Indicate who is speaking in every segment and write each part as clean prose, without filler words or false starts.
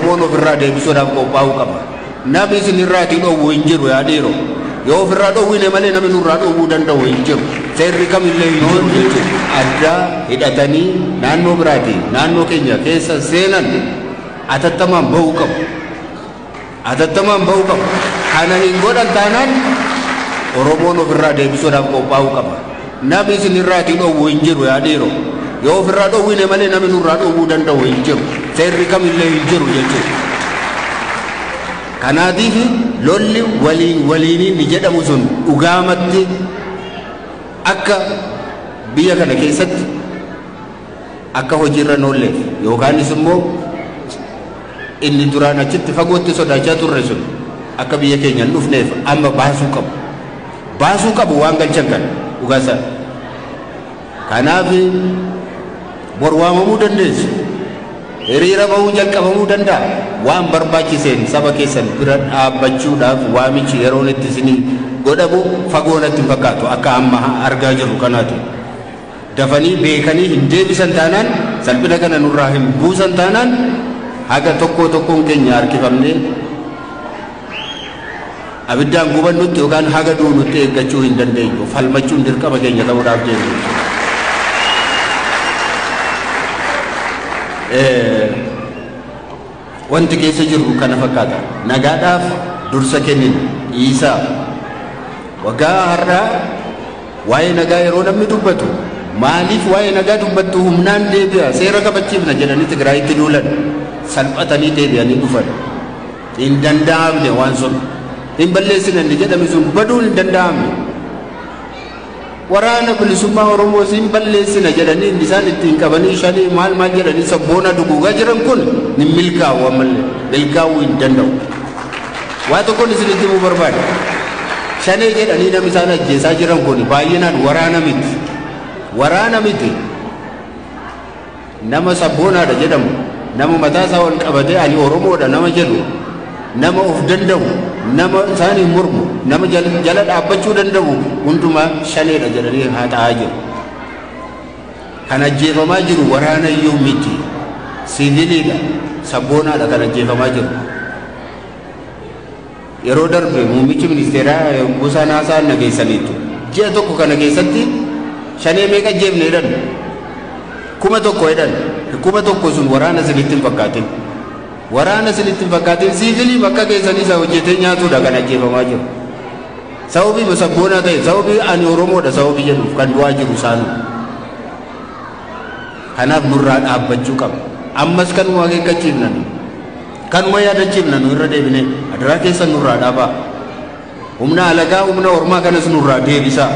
Speaker 1: Oromoon ofirraa deebisuudhaaf qophaa'uu qaba. Namni isin irraatii dhoowwu hin jiru yaa dhiiroo. Yoo ofirraa dhoowwine malee namni nurraa dhoowwuu danda'u hin jiru. Seerri kamillee hin jiru jechuudha. Addaa hidhatanii naannoo biraatii naannoo keenya keessa seenan atattamaan bahuu qabu. Atattamaan bahuu qabu. Kana hin godhan taanaan Oromoon ofirraa deebisuudhaaf qophaa'uu qaba. Namni isin irraatii dhoowwu hin jiru yaa dhiiroo. Yoo ofirraa dhoowwine malee namni nurraa dhoowwuu danda'u hin jiru. Seerri kamillee hin jiru jechuudha. Kanaatiif lolli waliin waliiniin ni jedhamu sun dhugaamatti akka biyya kana keessatti akka hojiirra hin oolleef yookaanis immoo inni duraan achitti fagootti sodaachaa turre sun akka biyya keenya hin dhufneef amma baasuu qabu. Baasuu qabu waan galchan kana dhugaasaa. Kanaaf bor waamamuu dandeessu. Hiriira bahuu jalqabamuu danda'a. Waan barbaachiseen saba keessan bira dhaabbachuudhaaf waamichi yeroon itti isinii godhamu fagoo natti hin fakkaatu akka amma argaa jirru kanaati. Dafanii beekanii hin deebisan taanaan salphina kana nurraa hin buusan taanaan haga tokko tokkoon keenya harkifamnee abiddaan gubannutti yookaan haga duunutti eeggachuu hin dandeenyu. Falmachuun dirqama keenya ta'uudhaaf deemu. Wanti keessa jirru kana fakkaata. Nagaadhaaf dursa kennina. Dhiisaa. Waggaa har'aa waa'ee nagaa yeroo namni dubbatu maaliif waa'ee nagaa dubbattu humnaan deebi'a seera kabachiifna jedhanii Tigraayitti duulan salphatanii deebi'anii dhufan. Hin danda'amne waan sun. Hin balleessine inni jedhame sun baduun hin danda'amne. Waraana bilisummaa Oromoo siin balleessina jedhanii inni isaan ittiin qabanii shanii maal maal jedhanii sabboona duguugaa jiran kun ni milkaa'u ammallee milkaa'uu hin danda'u. Waa tokkoon isinitti himuu barbaada. Shanee jedhanii namni isaan ajjeesaa jiran kun baay'inaan waraana miti. Waraana miti. Nama sabboonaadha jedhamu, nama mataa isaa ol qabatee ani Oromoodha nama jedhu, nama of danda'u, nama isaaniin mormu, nama jala dhaabbachuu danda'u hundumaa shaneedha jedhanii haxaa'aa jiru. Kan ajjeefamaa jiru waraana iyyuu miti. Siviiliidha, sabboonaadha kan ajjeefamaa jiru. Yeroo darbe muummichi ministeeraa yogguu isaan haasa'an dhageessaniitu. Ji'a tokko kana keessatti shanee meeqa ajjeefne jedhan? 1000 jedhan. 1000 sun waraana isinitti hin fakkaatin. Waraana isinitti hin fakkaatin siivilii bakka keessanii isa hojjetee nyaatudha kan ajjeefamaa jiru. Sababii sabboonaa ta'e, sababii ani Oromoodha sababii jedhuuf kan du'aa jiru isaanuu. Kanaaf nurraa dhaabbachuu qaba. Ammas kanuma akeekkachiifna nu. Kanuma yaadachiifna nu irra deebinee adaraa keessan nurraa dhaabaa. Humna alagaa humna ormaa kanas nurraa deebisaa.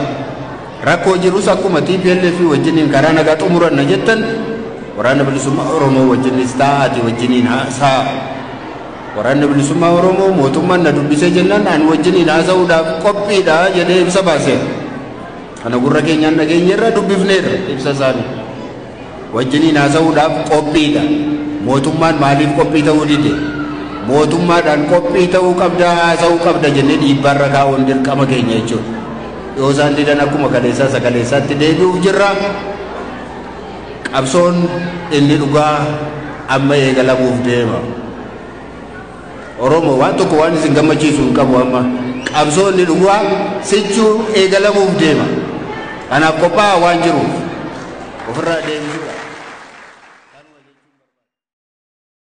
Speaker 1: Rakkoo jirus akkuma TPLF wajjiniin karaa nagaa xumuranna jettan waraana bilisummaa Oromoo wajjinis taa'aati wajjiniin haasaa. Waraanni bilisummaa Oromoo mootummaan na dubbisee jennaan ani wajjiniin haasa'uudhaaf qophiidha jedhee ibsa baaseera. Kana gurra keenyaan dhageenyeerra dubbifneerra ibsa isaanii. Wajjiniin haasa'uudhaaf qophiidha. Mootummaan maaliif qophii ta'uu dide? Mootummaadhaan qophii ta'uu qabda haasa'uu qabda jennee dhiibbaarra kaa'uun dirqama keenya jechuudha. Yoo isaan didan akkuma kaleessaa sagaleessaatti deebi'uuf jirra. Qabsoon inni dhugaa amma eegalamuuf deema. Oromoo waan tokko waan isin gammachiisu hin qabu amma. Qabsoon inni dhugaa sichuu eegalamuuf deema. Kanaaf qophaa'aa waan jiruuf ofirraa deebisuudha.